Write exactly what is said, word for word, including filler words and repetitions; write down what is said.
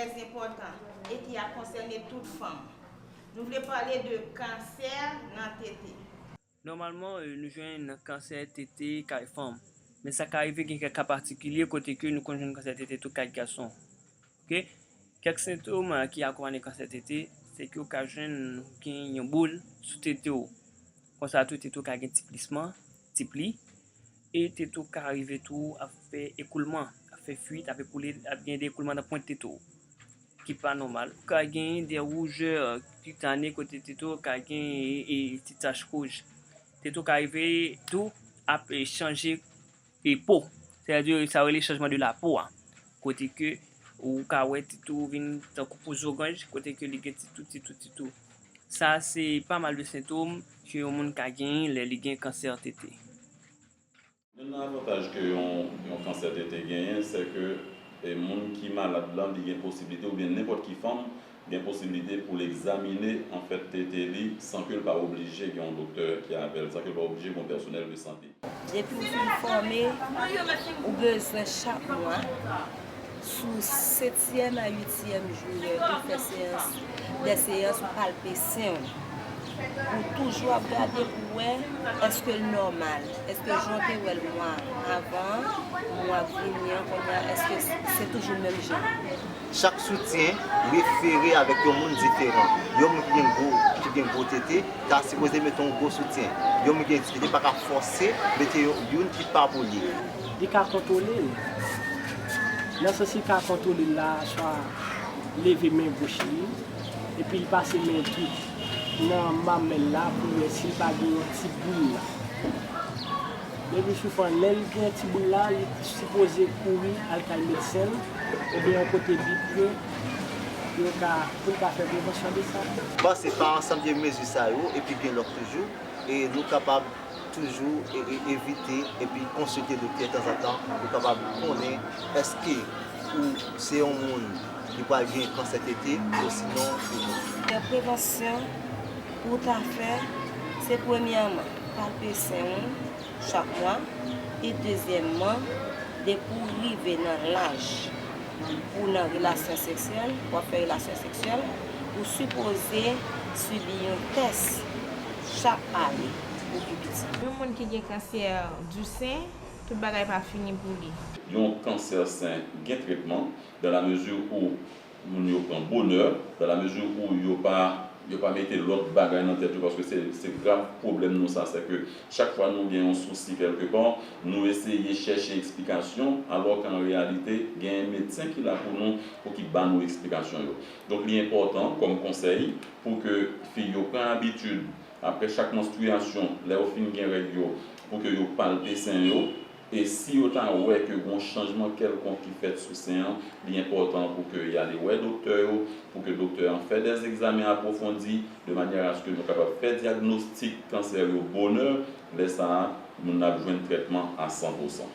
Trè enpòtan e ki ap konsène tout fanm. Nou vle pale de kansè nan tete. Nòmalman, nou jwenn kansè tete kay fanm. Men sa ka rive gen kèk ka patikilye kote ke nou konn jwenn kansè tete tou kay gason. Ok? Kèk sentòm ki akonpanye kansè tete, se ke ou ka jwenn gen yon boul sou tete w. Konsa tou tete w ka gen ti plisman, ti pli. E tete w ka rive tou ap fè ekoulman, ap fè fuit, ap ekoule, ap gen de ekoulman nan pwent tete w ki pa nòmal. Ou ka gen de woujè kitane kote tete w ka gen e, e ti tach wouj. Tete w ka rive tou ap e, chanje e, po. Sètadi sa yo rele chanjman de lapo a. Kote ke ou ka wè tete w vin tankou po zoranj, kote ke li gen ti tou, ti tou, ti tou. Sa se pa mal de sentòm ke yon moun ka genyen lè li gen kansè tete. Youn nan avantaj ke yon, yon kansè tete genyen, se ke e, moun ki malad lan, li gen posiblite, oubyen nenpòt ki fanm, gen posiblite pou l egzamine, anfèt, tete li, san ke l pa oblije gen yon doktè ki avè l, san ke l pa oblije gen yon pèsonèl de sante. Depi w fin fòme, ou bezwen chak mwa, sou setyèm a uityèm jou yo, ou fè seyans, de seyans, ou palpe sen w. Ou toujou ap gade pou wè èske l nòmal, èske jan w te wè l mwa avan an, mwa k vini an, kounye a, èske se toujou menm jan. Chak soutyen refere avèk yon moun diferan. Yon moun ki gen gwo, ki gen gwo tete, ta sipoze mete yon gwo soutyen. Yon moun ki gen ti tete pa ka fòse mete yon, youn ki pa pou li. Li ka kontwole l. Nan sans li ka kontwole l la, swa leve men goch li, epi l pase men tou nan mamèl la pou l wè si l pa gen yon ti boul la. Depi souvan, lè l gen ti boul la, li sipoze kouri al kay medsen l, oubyen yon kote li pou yo, pou yo ka, pou l ka fè prevansyon de sa. Bon, se pa ansanm de mezi sa yo, epi gen lòt toujou, e nou kapab toujou e, e, evite epi konsilte doktè tanzantan pou kapab konnen èske ou se yon moun ki pral gen kansè tete osinon ou non. Prevensyon pou w ta fè, se premyèman palpe sen w chak mwa, e dezyèmman, depi w rive nan laj pou w nan relasyon seksyèl, w ap fè relasyon seksyèl, ou sipoze sibi yon tès chak ane pou pi piti. Yon moun ki gen kansè di sen, tout bagay pa fini pou li. Yon kansè sen gen tretman, dans la mesure où moun yo pran bonè, dans la mesure où yo pa, yo pa mete lòt bagay nan tèt yo, paske se, se grav pwoblèm nou sa, se ke chak fwa nou gen yon sousi kèlkepa, nou eseye chèche eksplikasyon, alò ke an reyalite, genyen medsen ki la pou nou, pou ki ba nou eksplikasyon yo. Donk, li enpòtan, kòm konsèy, pou ke fi yo pran abitid, apre chak manstriyasyon, lè yo fin gen règ yo, pou ke yo palpe sen yo, e si yo ta wè ke gen yon chanjman kèlkonk ki fèt sou sen an, li enpòtan pou ke y ale wè doktè yo, pou ke doktè an fè des examens approfondis, de manière à ce que nou kapab fè dyagnostik kansè yo bonè, lè sa a, moun nan ap jwenn trètman a san pou san.